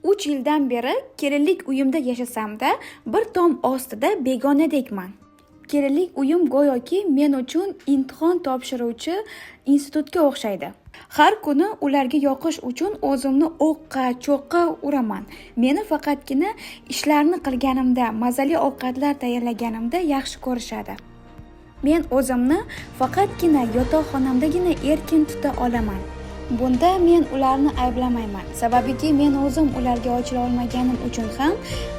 3 yildan beri kelinlik uyimda yashasamda, bir tom ostida begonadekman. Kelinlik uyim go'yoki men uchun imtihon topshiruvchi institutga o'xshaydi. Har kuni ularga yoqish uchun o'zimni o'qqa cho'qqa uraman. Meni faqatgina ishlarni qilganimda, mazali ovqatlar tayyorlaganimda yaxshi ko'rishadi. Men o'zimni faqatgina yotoqxonamdagina erkin tuta olaman. Bunda men ularni ayblamayman. Sababiki men o'zim ularga ochila olmaganim uchun ham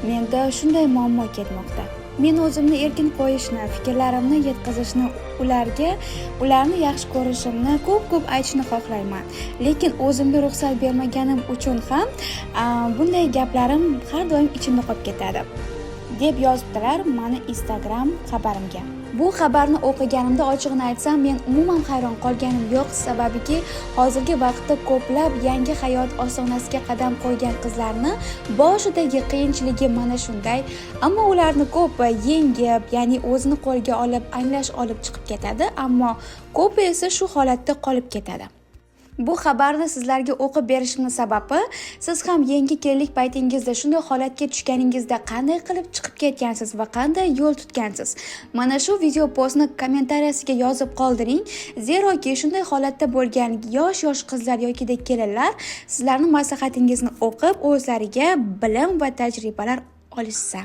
menda shunday muammo ketmoqda. Men o'zimni erkin qo'yishni, fikrlarimni yetkazishni, ularga ularni yaxshi ko'rishimni ko'p-ko'p aytishni xohlayman. Lekin o'zimga ruxsat bermaganim uchun ham bunday gaplarim har doim ichimda qolib ketadi, deb yozibdilar mani Instagram xabarimga. Bu xabarni o'qiganimda, ochig'ini aytsam, men umuman hayron qolganim yo'q, sababiki hozirgi vaqtda ko'plab yangi hayot ostonasiga qadam qo'ygan qizlarni boshidagi qiyinchiligi mana shunday, ammo ularni ko'pi yengib, ya'ni o'zini qo'lga olib, anglash olib chiqib ketadi, ammo ko'pi esa shu holatda qolib ketadi. Bu xabarni sizlarga o'qib berishimning sababi, siz ham yangi kelinlik paytingizda shunday holatga tushganingizda qanday qilib chiqib ketgansiz va qanday yo'l tutgansiz? Mana shu video postni kommentariyasiga yozib qoldiring, zeroki shunday holatda bo'lgan yosh-yosh qizlar yokida kelinlar sizlarning maslahatingizni o'qib, o'zlariga bilim va tajribalar olishsa.